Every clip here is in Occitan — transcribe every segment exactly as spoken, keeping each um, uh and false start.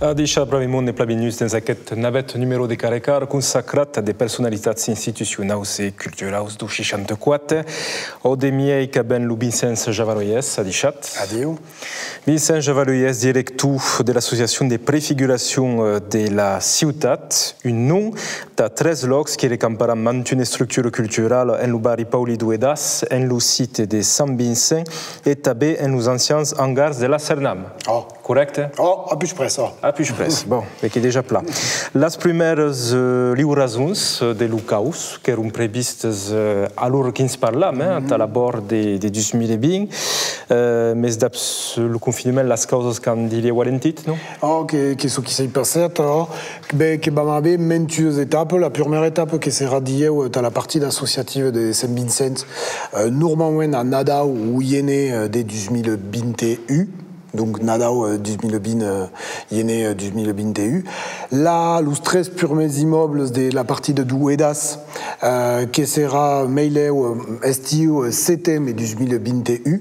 Adishatz, brave monde, e plan venguts dens aqueth navèth numèro de Carré Car consacrat a de personalitats institucionaus e culturaus deu seishanta-quate. Au de miei qu'avem lo Vincenç Javaroyès, adishatz. Adiu. Vincenç Javaroyès, director de l'associacion de prefiguracion, eh, de la ciutat, un nom tà tres lòcs qui recamparàn mantuna estructura culturala en lo barri Paulin deu Hedàs, en lo site de Sant Vincent e tanben en los ancians angars de la Cernam. Oh. Corrècte? Oh, a pus près, oh. A pus près, bon, e qu'ei dejà plan. Las prumèras, eh, liurasons, eh, de lo caus qu'èron previstas, eh, a l'ora qui'ns parlam, eh, tà la bòrd de, de dus mila vint, eh, mes dab lo confinament las causas qu'an dilhèu alentit, non? Oh, que, que çò qui s'ei passat, oh, ben, que vam aver mantuas etapas. La prumèra etapa que serà dilhèu, eh, tà la partida associativa de Sant Vincent, eh, normalament a Nadau o Gener, eh, de dus mila vint-e-un. Donc, Nadau, eh, dus mila vint, eh, Gener, eh, dus mila vint-e-un. Là, los tres prumèrs immòbles de la partida deu Hedàs, eh, que serà meilèu, eh, estiu, eh, setembre dus mila vint-e-un.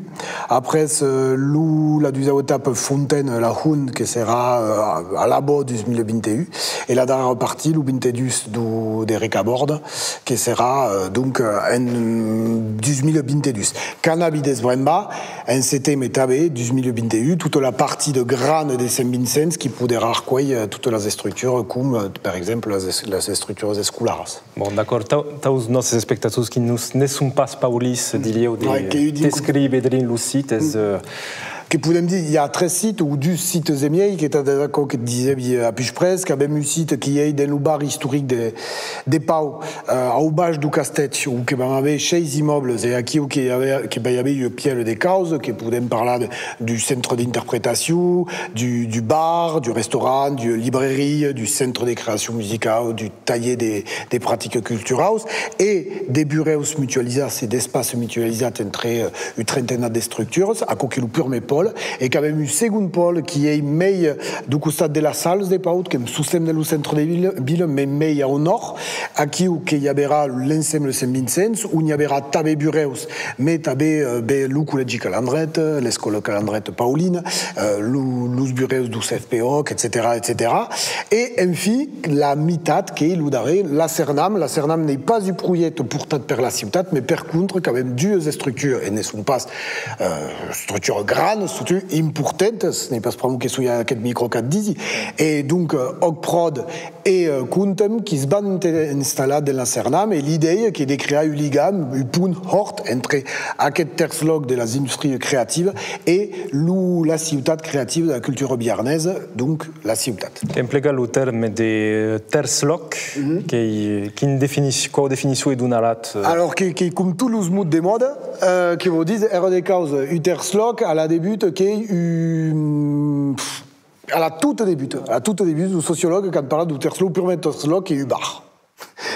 Après, eh, lo, la dusau etapa Fontaine, la Hund, que serà, eh, a, a l'abòr dus mila vint-e-un. E la darrèra partida, lo vint-e-dus deu, de Recabòrda, que serà, eh, donc, eh, en dus mila vint-e-dus. Qu'anavi desbrembar, en setembre tanben dus mila vint-e-un, tota la partida grana de Sant Vincent qui poderà arcuélher, eh, totas las estructuras, com, eh, per exemple, las es-, las estructuras escolaras. Bon, d'acòrd. Tau-, taus nòstes espectators qui nos, ne son pas paulins, dilhèu de, ouais, que descri-, vedrem lo site, es, eh, Que podem dire, i a tres sites o dus sites e miei, qu'ei tad aquò que disevi a pus près, qu'avem un site qui ei dens lo barri istoric de, de Pau, eh, au baish deu castèth, on que vam aver sheis immòbles, e aquiu que i a, que vai aver ua pièla de causas, que podem parlar de, deu centre d'interpretacion, deu, deu bar, deu restaurant, deu librairia, deu centre de creacion musicau, deu talhèr de, de practicas culturaus e de burèus mutualizats e d'espaci mutualizat entre, eh, un trentenat d'estructuras, aquò qu'ei lo purmèr pòl, e qu'avem un segond pòl qui ei mei, eh, deu costat de las salas de Pau, qu'èm tostemps dens lo centre de vila, vila, mes mei au nòrd, aquiu que i averà l'ensemble Sant Vincent, on i averà tanben burèus, mes tanben, eh, ben, lo collègi Calandreta, l'escòla Calandreta Paulina, eh, lo, los burèus deu CFPÒC, etcetèra, etcetèra. E, enfin, la mitat, qu'ei lo darrèr, la Cernam. La Cernam n'ei pas un projècte portat per la ciutat, mes per contra qu'avem duas estructuras, e ne son pas, eh, estructuras granas, surtot importantas, n'ei pas pr'amor que soi a aqueth micro qu'ac disi. E donc, eh, Òc Pròde e, eh, Contem qui's van inte-, installar dens la Cernam, e l'idèia qu'ei de crear un ligam, un pont hòrt entre aqueth tèrç lòc de las industrias creativas e lo, la ciutat creativa de la cultura biarnesa, donc la ciutat. Emplegar lo tèrme de tèrç lòc, qu'ei, quin defini-, quau definicion i donaratz, eh? Alors, que, que com tots los mots de mòda, eh, que vòu díser, èra de causa, un tèrç lòc, a la debuta, qu'ei un, pff, a la tota debuta, a la tota debuta, lo sociològ qu'an parlat deu tèrç lòc, lo prumèr tèrç lòc qu'ei un bar.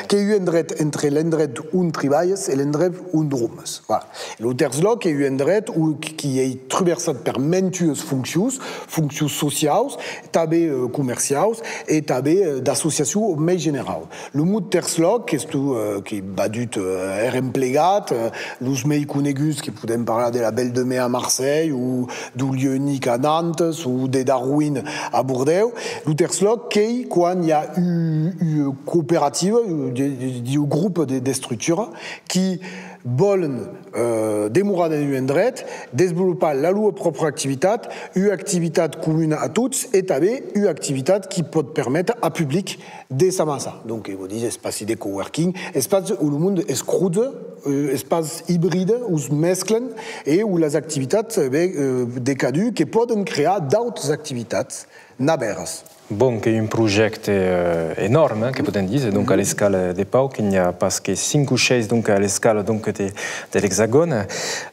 Qu'ei un endret entre l'endret on tribalhes e l'endret on dròmes. Voilà. E lo tèrç lòc qu'ei un endret on, qui ei traversat per mantuas foncions, foncions sociaus, tanben, eh, comerciaus e tanben, eh, d'associacion mei generau. Lo mot tèrç lòc, qu'estó, eh, qu'ei vadut, eh, hèr emplegat, eh, los mei coneguts, que podem parlar de la Belle de Mai a Marselha o deu Lieu Unique a Nantes o de Darwin a Bordèu. Lo tèrç lòc qu'ei quan i a u-, ua cooperativa, u-, de, de, de, un grop de, d'estructura qui vòlen, eh, demorar dens un endret, desvolopar la lor pròpra activitat, ua activitat comuna a tots e tanben ua activitat qui pòt perméter a public de s'amassar. Donc, eh, vòu díser espaci de coworking, espaci on lo monde es crotza, eh, espaci ibride, on's mesclan e on las activitats, eh ben, eh, de cadun que pòden crear d'autas activitats navèras. Bon, qu'ei un projècte, eh, enòrme, eh, que podem díser, donc a l'escala de Pau, que n'i a pas que cinc o sheis, donc, a l'escala, donc, de, de l'Exagòn.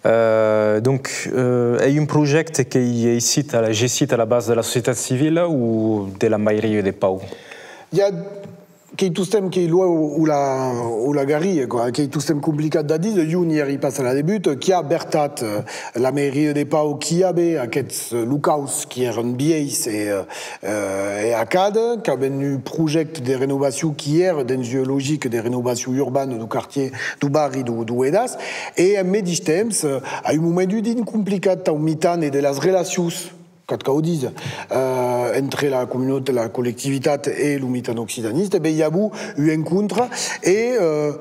Eh, donc, eh, ei un projècte qu'ei, ei essit a la, gessit a la basa de la societat civila o de la mairia de Pau? I a, qu'ei tostemps, qu'ei lueu o la, o la garia, quoi, qu'ei tostemps complicat d'a díser, jo n'i èri pas a la debuta, qu'i a vertat, eh, la mairia de Pau, qu'i avè aqueths locaus qui èran vielhs e, eh, e a cada, qu'avèn un projècte de renovacion qui èra dens ua logica de renovacion urbana deu quartièr, deu barri deu, deu Hedàs, e en medish temps, eh, a un moment un din complicat tau mitan e de las relacions qu'ac cau díser, eh, entre la comunautat, la collectivitat e lo mitan occitanista, e ben, i a avut un encontre e, eh,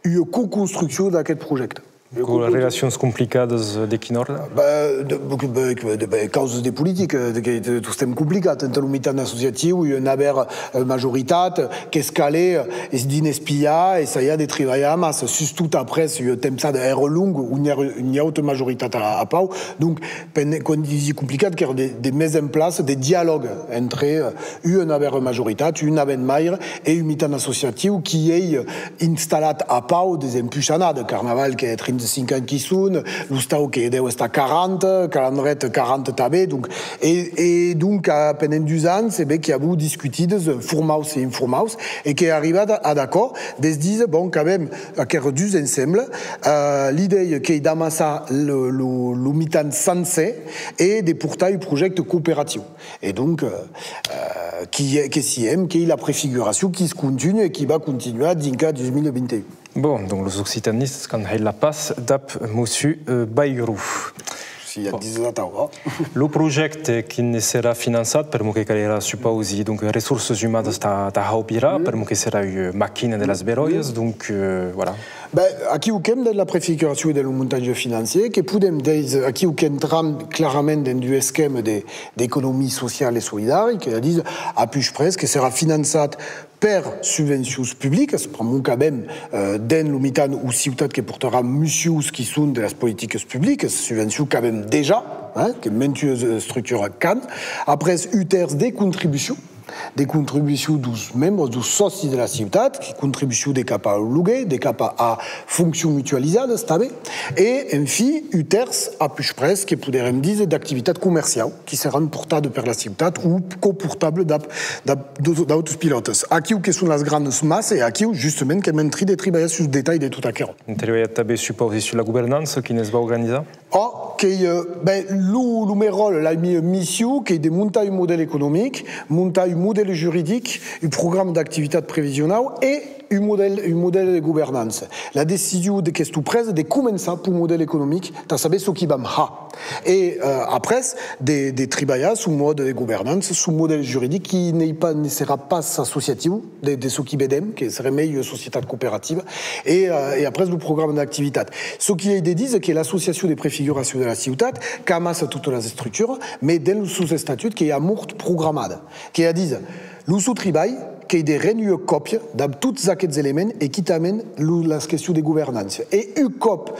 ua co-construccion d'aqueth projècte. Aquò, las relacions complicadas, eh, de quin òrdre? Bah, de, de, de, de, ben, causas de politica, de, que, de, tostemps complicat, entre lo mitan associatiu, un aver, eh, majoritat, que's calè, eh, es dins espiar, essajar de tribalhar, mas sustot après ua tempsada, èra long, on èra ua auta majoritat a, a Pau. Donc, pen-, quan disi complicat, qu'èra de, de mesa en plaça de dialòg entre, eh, un aver majoritat, un aver maire e un mitan associatiu qui ei, eh, installat a Pau desempuish annadas. Carnaval que hè trenta-cinc ans qu'i son, l'Ostau que deu estar quaranta, Calandreta quaranta tanben, donc, e, e donc, a, pendent dus ans, e ben, qu'i a avut discutidas formaus e informaus, e qu'ei arribat a, ad aquò, de's díser, bon, qu'avem aqueras dus ensemble, eh, l'idèia qu'ei d'amassar lo, lo, lo mitan sancèr e de portar un projècte cooperatiu. E donc, eh, eh, que, que siem, qu'ei la prefiguracion qui's contunha e qui va contunhar dinc a dos mila vint e un. Bon, donc los occitanistas qu'an hèit la patz dab Mossur, eh, Bayrou. Si, a dix atau, eh? Lo projècte que ne serà finançat, per'mor que calerà, supausi, donc, ressources umanas tà, tà haubirar, per'mor que serà ua maquina de las beròias, donc, eh, voilà. Ben, aquiu qu'èm dens la prefiguracion e dens lo montatge financièr, que podem díser, aquiu qu'entram clarament dens un esquèma de, d'economia sociala e solidària, qu'ei a díser, a puish près, que serà finançat per subvencions publicas, pr'amor qu'avem, eh, dens lo mitan o ciutat que portarà missions qui son de las politicas publicas, subvencions qu'avem dejà, eh, que mantuas estructuras qu'an, après un tèrç de contribucions, de contribucions deus membres, deus sòcis de la ciutat, qui contribucions de cap a loguer, de cap a, a foncion mutualizadas tanben, e, enfin, un tèrç, a puish près, que poderem díser d'activitat comerciau, qui seràn portadas per la ciutat o coportables dab, dab d'autes pilòtes. Aquiu que son las granas massas e aquiu, justament, qu'èm en trin de tribalhar sus detalh de tot aquerò. An tribalhat tanben, supausi, sus la governança, qui ne's va organizar? Ò, qu'ei, eh, ben, lo, lo men ròtle, la mia mission, qu'ei de montar un modèl economic, montar un modèl juridic, un programa d'activitat previsionau e un modèl, un modèl de governança. La decision de qu'estó presa de començar peu modèl economic, tà saber çò qui vam har. E, eh, après, de, de tribalhar sul mòde de governança, sul modèl juridic, qui n'ei pas, ne serà pas associatiu de, de çò qui vedem, que seré mei ua societat cooperativa, e, eh, e après lo programa d'activitat. Çò qui ei de díser que l'associacion de prefiguracion de la ciutat, qu'amassa totas las estructuras, mes dens los sos estatuts qu'ei amort programada, qu'ei a díser, lo son tribalh qu'ei de reunir ua còpia dab tots aqueths elements e quitament lo, las questions de governança. E un còp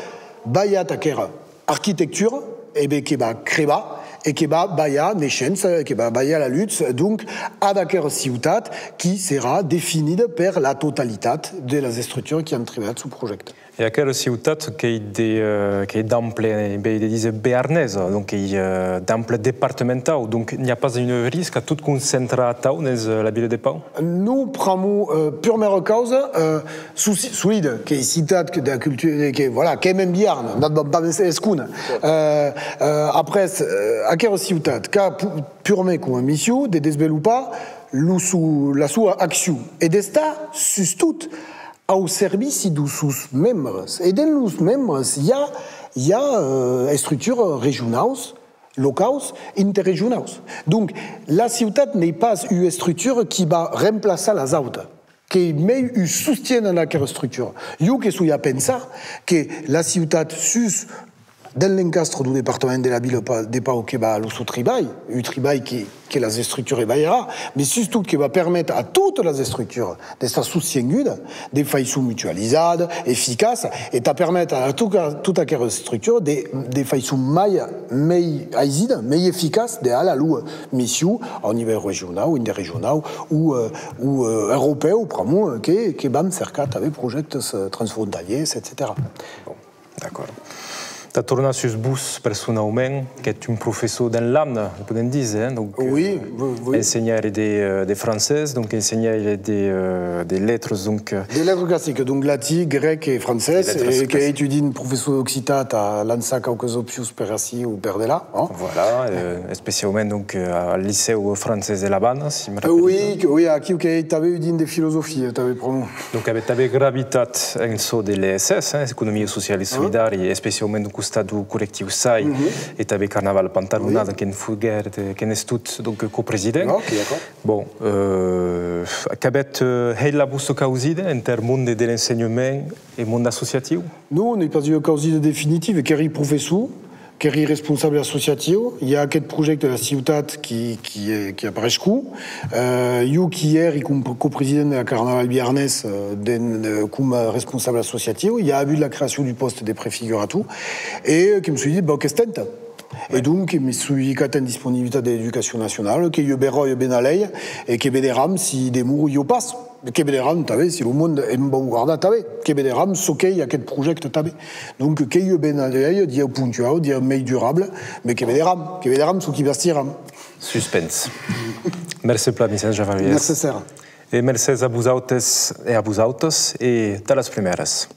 balhat aquera arquitectura, e ben que va crebar e que va balhar naishença, que va balhar la lutz, donc, ad aquera ciutat qui serà definida per la totalitat de las estructuras qui an tribalhat sul projècte. E aquera ciutat qu'ei de, eh, qu'ei d'ample, eh, ben, de díser bearnesa, donc qu'ei, eh, d'ample departamentau, donc n'i a pas un risc a tot concentrar atau dens, eh, la vila de Pau? Non, pr'amor, eh, purmèra causa, eh, solide, qu'ei ciutat que de la cultura, que, voilà, qu'èm en Biarn, n'at vam pas escóner. Eh, eh, après, eh, aquera ciutat qu'a pu-, purmèr coma mission de desvelopar lo so-, la soa accion e d'estar, sustot, au servici deus sos membres. E dens los membres i a, i a, eh, estructuras regionaus, locaus, interregionaus. Donc, la ciutat n'ei pas ua estructura qui va remplaçar las autas, qu'ei mei un sostien a aquera estructura. Jo que soi a pensar que la ciutat sus dens l'encastre deu departament de la vila pa-, de Pau que va a lo son tribalh, un tribalh que, que las estructuras balharà, mes sustot que va perméter a totas las estructuras d'estar sostiengudas de faiçon mutualizada, eficaça, e tà perméter a tota, tota aquera estructura de, de faiçon mai, mei aisida, mei eficaç de har la loa mission au nivèu regionau, interregionau o, eh, o, eh, europèu, pr'amor que, que vam cercar tanben projèctes, eh, transfrontalièrs, etcetèra. Bon. D'acòrd. Tà tornar sus vos personaument, qu'ètz un professor dens l'amne, o podem díser, eh? Donc, oui, eh, oui, oui. Ensenhaire de, eh, de francés, donc ensenhaire de, eh, de letras, donc, eh, de letras classicas, donc latin, grèc e francés, e qu'ètz un professor d'occitan a lançar quauques opcions per ací o per delà, eh? Voilà, eh, especiaument, donc, eh, al licèu francés de L'Avana, si me rapèli ben. Oui, que, oui, aquiu qu'ei tanben un drin de filosofia, tanben, pr'amor. Donc, avètz tanben gravitat en çò de l'E S S, eh, economia sociala e solidària, e especiaument, donc, costat deu collectiu Sai e tanben Carnaval Pantalonada, que'n foguèt, eh, que'n es tot, donc, copresident. Bon, euh, qu'avètz, euh, hèit la vòsta causida enter monde de l'ensenhament e monde associatiu? Non, n'ei pas ua causida definitiva, qu'èri professor, qu'èri responsable associatiu. I a aqueth projècte de la ciutat qui, qui, eh, qui apareisquèc. Eh, jo qui èri com copresident de la Carnaval Biarnés, eh, den, eh, coma responsable associatiu. I a avut la creacion du pòste de prefigurator e, eh, que me soi dit, bon, que's tenta. E donc, me soi hicat en disponibilitat de l'Educacion Nacionala, qu'ei ua beròia benlèu, e que vederam si demori o pas. Que vederam tanben, si lo monde e'm vòu gardar tanben, que vederam çò qu'ei aqueth projècte tanben. Donc, qu'ei ua benlèu, dieu pontuau, dieu mei durable, mes que vederam, que vederam çò qui bastiram. Suspens. Mercé plan, Michel Javalier. Mercé, Serra. E mercés a vosautes e a vosautas, e tà las prumèras.